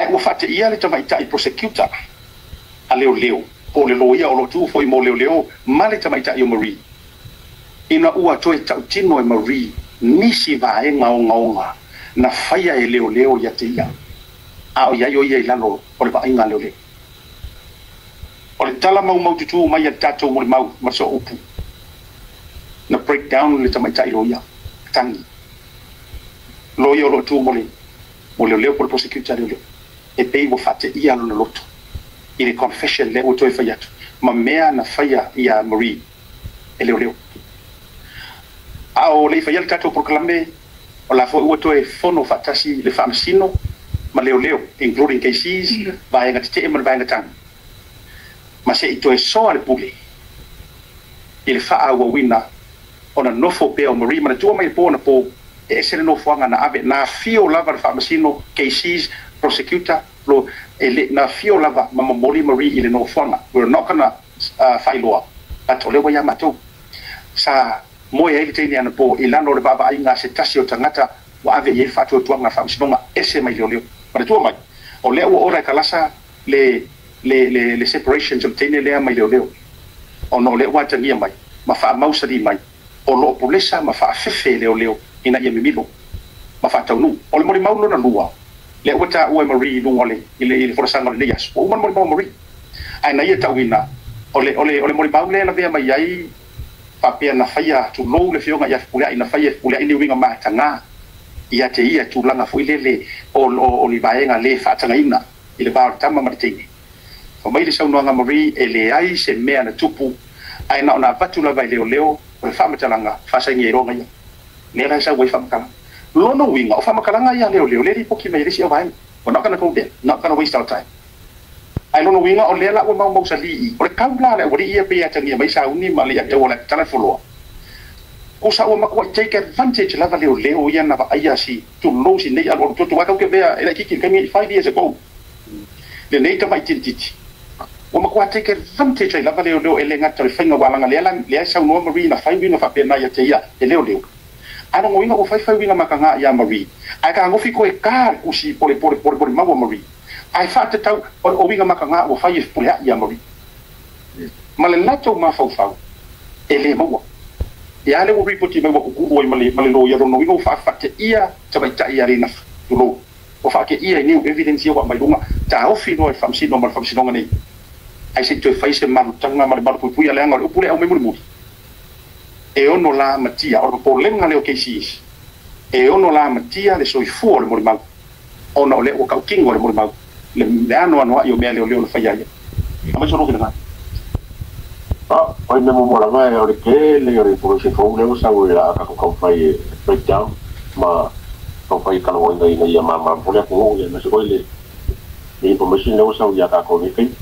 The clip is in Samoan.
Ae ua faateia le tamaitai prosecutor a leoleo po o le loia o lo o tu foi mo leoleo ma le tamaitai o Marie, ina ua toe tautino e Marie nisi vaega ogaoga na faia e leoleo ia te ia, a o i ai o ia i lalo o le vaaiga a leoleo. O le tala maumaututu mai a le tatou molimau ma le sooupu, na break down le tamaitai loia, tagi. Loia o lo o tu mo leoleo po o le prosecutor a leoleo. E pei ua faateia lona loto i le confession lea ua toe fai atu ma mea na faia ia Marie e leoleo. A o le i faia le tatou polokalame, o la foi ua toe fono faatasi le faamasino ma leoleo, including KCs, vaega tetee ma le vaega tagi, ma se i toe soa le pule i le faaauauina ona nofo pea o Marie. Manatua mai le po na po e ese le nofoaga na ave, na afio lava le faamasino, KCs, prosecutor, lo e le na afio lava ma momoli Marie i le nofoaga. We're not gonna faailoa, but o lea ua ia matou sa moe ai le teine anapo i lalo o le vaavaaiga a se tasi o tagata ua ave i ai le faatuatuaga a le faamasinoga ese mai leoleo. Manatua mai, o lea ua ora e kalasa le separation o le teine lea mai leoleo, ona o lea ua atagia mai ma faamausali mai o lo o pulesa ma faafefe leoleo ina ia mimilo ma faataunuu. O le molimau lona lua lea ua taua e Marie i luga o le i le folasaga o lenei aso, ua uma le molimau Marie, ae na ia tauina o le molimau lea lavea mai ai faapea na faia, tulou le afioga ia Fepuleai, na faia e Fepuleai ni uiga mataga ia te ia, tulaga foi lele o ni vaega le faatagaina i le va o le tama ma le teine. Fa mai le saunoaga Marie e leai se mea na tupu, ae na ona avatu lava i leoleo o le faamatalaga faasaini ai loga ia lea la e sau ai faamatalaga. Lona uiga o faamatalaga ia leoleo le lipoti mai e le isi au vaega. We're not gonna go there, not gonna waste our time. Ae lona uiga o lea la ua maumausalii o le kau la le aualii ia pe atagia mai sauni ma le ia o le tala foloa kusa ua matuai take advantage lava leoleo ia na vaaia si tulou si nei alu alu toto kau ke mea e laitiiti i le taimi 5 years ago lenei tamaitiititi ua matua take advantage ai lava leoleo e le gata o le faiga ua alaga lea lea e saunoa Marie na fai uiga faapena ia te ia e leoleo. Ae lona uiga ua faifai uiga mataga ia Marie, ae tagofi koe ta le tusi pole pole pole pole maua Marie, ae faatatau o uiga mataga ua fai e Fepuleai ia Marie ma le latou mafaufau e lē maua ia le ua ripoti mai ua kukulu ai ma le loia. Lona uiga ua faafaateia tamaitai ia le nafa, tulou, ua faateia i new evidence ia ua aumai luga taofi loa e faamasino ma le faamasinoga nei, ae se i toe fai se malutaga ma le malupuipuia, leaga o le upu lea aumai mulimuli e ono lamatia. O le popolega lea o KCs e ono lamatia le soifua o le molimau, ona o lea ua tautino le molimau le anoanoai o mea leoleo na faia ia aumai solo finagalo. Ah, oi me mo lava e o le tele o le information fou lea ua sau e a tatou taumafai e breakdown ma taumafai e talanoaina ina ia malamalama foi le atunuu ia, aemaise foi le information lea ua sau ia tatou nei taimi.